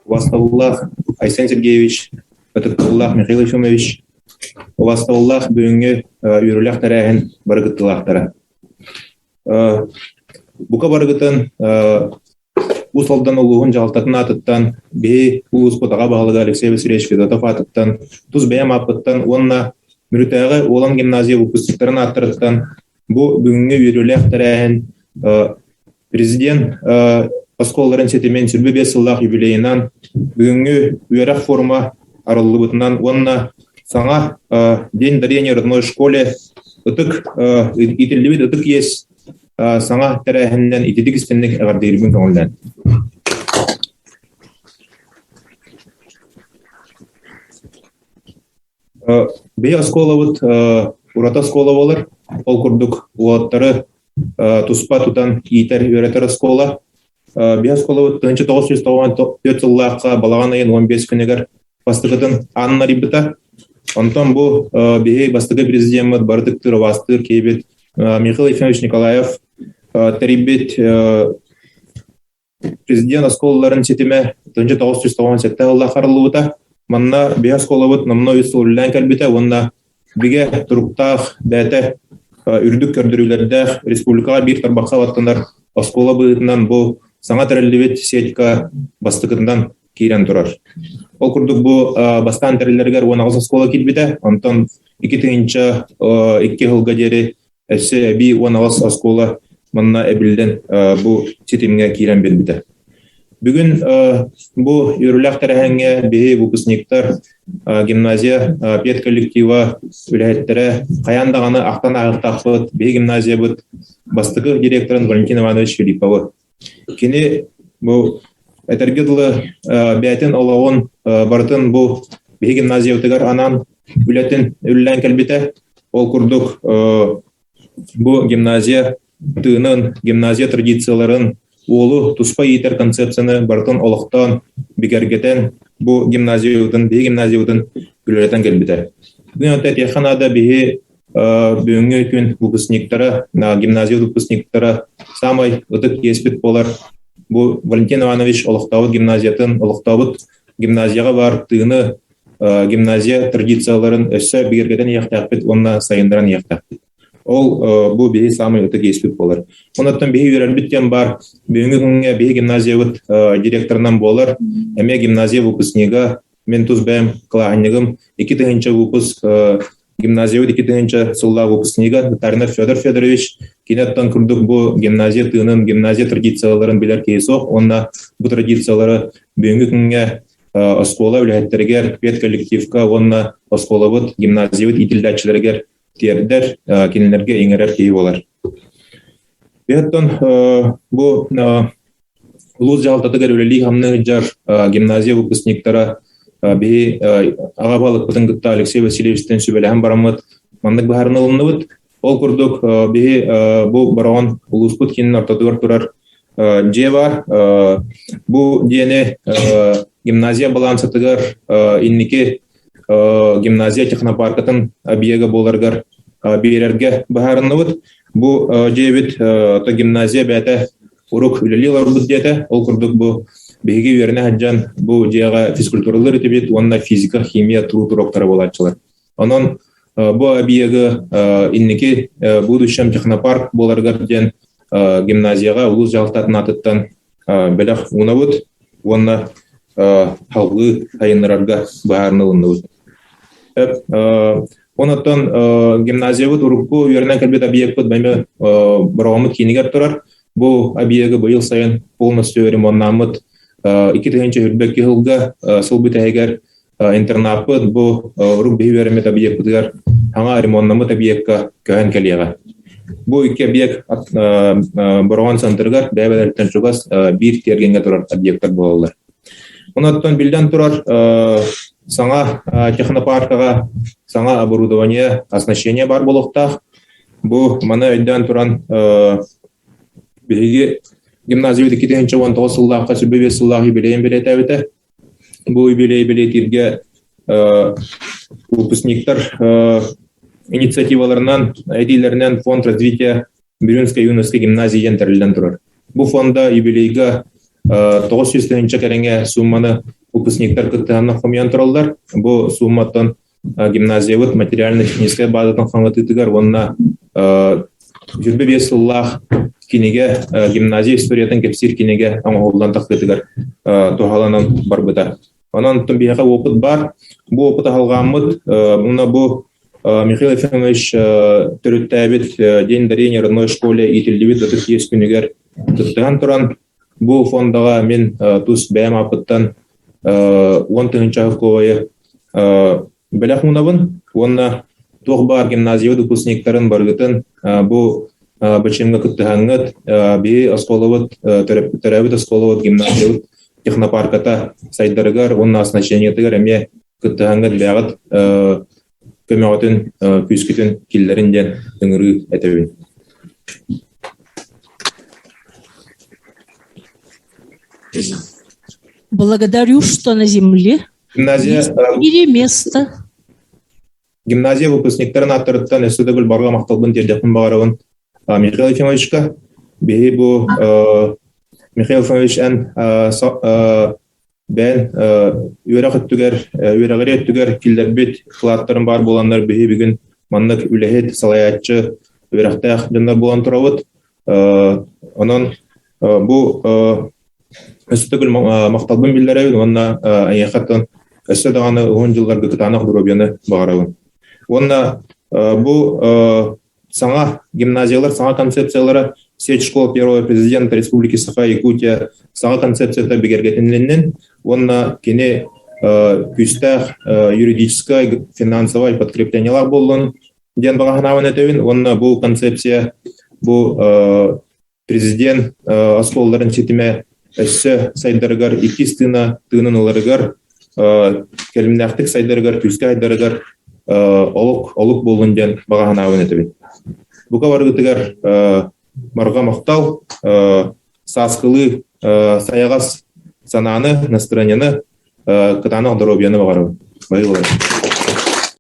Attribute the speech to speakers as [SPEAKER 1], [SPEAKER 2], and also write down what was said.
[SPEAKER 1] Убастабыллаах Айсен Сергеевич, ытыктабыллаах Михаил Ефимович, убастабыллаах бүгүҥҥү үөрүүлээх тэрээһин бары кыттыылаахтара. Бука барыгытын Уус Алдан улууһун дьаһалтатын аатыттан, биһи улууспут аҕа баһылыга Алексей Васильевич Федотов аатыттан, тус бэйэм ааппыттан уонна Мүрүтээҕи Уолан гимназия выпускниктарын ааттарыттан бу бүгүҥҥү үөрүүлээх тэрээһин Президент оскуолаларын ситимин 25 сыллаах юбилейынан бүгүҥҥү үөрэх форума арыллыбытынан уонна саҥа День дарения родной школе ытык иитиллибит ытык иэс саҥа тэрээһининэн ититик истинник эҕэрдиирбин көҥүллээн. Биһи оскуолабыт ураты оскуола буолар. Ол курдук уолаттары туспа тутан иитэр, үөрэтэр оскуола. Биһи оскуолабыт 1994 сыллаахха балаҕан ыйын 15 күнүгэр бастакытын аанын арыйбыта. Онтон бу биһи бастакы президеммит барытыктыыр убаастыыр киһибит Михаил Ефимович Николаев тэрийбит Президент оскуолаларын ситимэ 1997 сыллаах арыллыбыта. Манна биһи оскуолабыт номнуо үс сыл үлэлээн кэлбитэ уонна бигэ туруктаах бэйэтэ үрдүк көрдөрүүлэрдээх республикаҕа биир тарбахха баттанар оскуола быһыытынан бу саҥа тэриллибит сетка бастакытынан киирэн турар. Ол курдук бу бастаан тэриллэригэр 18 оскуола киирбитэ, онтон 2002 сылга диэри Өссө эбии 18 оскуола манна эбиллэн бу ситимҥэ киирэн биэрбитэ. Бүгүн бу үөрүүлээх тэрээһиҥҥэ биһи выпускниктар, гимназия педколлектива үлэһиттэрэ хайаан даҕаны ахтан ааһыахтаахпыт биһи гимназиябыт бастакы директорын Валентин Иванович Филипповы. Кини бу этэргэ дылы бэйэтин олоҕун барытын бу биһи гимназиябытыгар анаан үлэтин үлэлээн кэлбитэ. Ол курдук бу гимназия тыынын, гимназия традицияларын, уолу туспа иитэр концепцияны барытын олохтоон, бигэргэтэн бу гимназиябытын, биһи гимназиябытын үлэлэтэн кэлбитэ. Бүгүн этиэххэ наада биһи Бүгүҥҥү күн выпускниктара, гимназия выпускниктара саамай ытык иэспит буолар. Бу Валентин Иванович олохтообут гимназиятын, олохтообут гимназияҕа баар тыыны, гимназия традицияларын өссө бигэргэтэн иһиэхтээхпит уонна сайыннаран иһиэхтээхпит. Ол бу биһи саамай ытык иэспит буолар. Онон биһи үөрэрбит диэн баар, бүгүҥҥү күҥҥэ биһи гимназиябыт директорынан буолар, эмиэ гимназия выпускнига, мин тус бэйэм кылааһынньыгым 2000 выпуск Гимназиябыт 2000 сыллаах выпускнига Татаринов Федор Федорович кини оттон курдук бу гимназия тыынын, гимназия традицияларын билэр киһи суох уонна бу традициялары бүгүҥҥү күҥҥэ оскуола үлэһиттэригэр, педколлективка уонна оскуолабыт, гимназиябыт иитиллээччилэригэр тиэрдэр, кинилэргэ иҥэрэр киһи буолар. Оттон бу улуус дьаһалтатыгар үлэлии-хамныы сылдьар гимназия выпускниктара биһи аҕа баһылыкпытын кытта Алексей Васильевичтыын сүбэлэһэн бараммыт маннык быһаарыны ылынныбыт. Ол курдук биһи бу Бороҕон улууспут киинин ортотугар турар дьиэ баар. Бу дьиэни гимназия балаансатыгар инники гимназия технопаркатын объега буоларыгар биэрэргэ быһаарынныбыт. Бу дьиэбит гимназия бэйэтэ урук үлэлии олорбут диэтэ. Ол курдук бу биһиги үөрэнэ сылдьан бу дьиэҕэ физкультуралар этибит уонна физика, химия труд уроктара буолааччылар. Онон бу объегы инники будущем технопарк буоларыгар диэн гимназияҕа улуус дьаһалтатын аатыттан бэлэх уунабыт уонна салгыы сайыннарарга быһаарына ылынныбыт. Онон гимназиябыт урукку үөрэнэн кэлбит объекпыт бэйэ Бороҕоммут киинигэр турар. Бу объегы быйыл сайын полностью ремоннаммыт 2022 сылга сыл бүтэһигэр интернаппыт бу урук биһи үөрэммит объекпытыгар саҥа ремоннаммыт объекка көһөн кэлиэҕэ. Бу икки объект Бороҕон центрыгар бэйэ-бэйэлэриттэн чугас биир тиэргэҥҥэ турар объектар буолаллар. Онон биллэн турар саҥа технопаркаҕа саҥа оборудование, оснащение баар буолуохтаах. Бу маны өйдөөн туран биһиги гимназиябыт 2019 сыллаахха 25 сыллаах юбилейын бэлиэтээбитэ. Бу юбилей бэлиэтииргэ выпускниктар инициативаларынан, этиилэринэн фонд развития Бирюнской юношеской гимназии диэн тэриллэн турар. Бу фонда юбилейга 900 тыһыынча кэриҥэ суумманы выпускниктар кыттыһаннар хомуйан тураллар. Бу суумматтан гимназиябыт материально-техническэй баазатын хаҥатыытыгар уонна 25 сыллаах кинигэ гимназия историятын кэпсиир кинигэ оҥоһуллан тахсыытыгар туһаланан барбыта. Онон биһиэхэ опыт баар. Бу опыт аһалҕааммыт уонна бу Михаил Ефимович төрүттээбит День дарения родной школе иитиллибит ытык иэс күнүгэр кыттыһан туран бу фондаҕа мин тус бэйэм ааппыттан 10 тыһыынча солкуобайы бэлэх уунабын уонна туох баар гимназия выпускниктарын барыгытын бу бачыымҥа кыттыһаҥҥыт биһи оскуолабыт төрөөбүт оскуолабыт гимназиябыт технопарката сайдарыгар уонна оснащениетыгар эмиэ кыттыһаҥҥыт бэйэҕит көмөҕүтүн күүскүтүн киллэрин диэн ыҥырыы этэбин.
[SPEAKER 2] Благодарю, что на земле
[SPEAKER 1] Гимназия,
[SPEAKER 2] есть в мире место.
[SPEAKER 1] Гимназия выпускниктарын ааттарыттан өссө төгүл барҕа махталбын тиэрдиэхпин баҕарабын Михаил Ефимовичка. Биһи бу Михаил Ефимович эн бэйэн үөрэх өттүгэр, үөрэҕири өттүгэр киллэрбит кылааттарын баар буоланнар биһи бүгүн маннык үлэһит, салайааччы, үөрэхтээх дьоннор буолан турабыт. Онон бу өссө төгүл махталбын биллэрэбин уонна эйиэхэ өссө даҕаны уһун дьылларга кытаанах доруобуйаны баҕарабын. Уонна бу саҥа гимназиялар саҥа концепциялара сеть школ первого президента Республики Саха Якутия саҥа концепцията бигэргэтиннин уонна кини күүстээх юридическай, финансовай подкреплениелаах буоллун диэн баҕа санаабын этэбин уонна бу концепция бу президент оскуолаларын ситимэ өссө сайдарыгар иккис тыына тыынын ыларыгар кэлимнээхтик сайдарыгар күүскэ сайдарыгар олук олук буоллун диэн баҕа санаабын этэбин. Бука барыгытыгар барҕа махтал, сааскылыы сайаҕас санааны, настроениены, кытаанах доруобуйаны баҕарабын. Бай.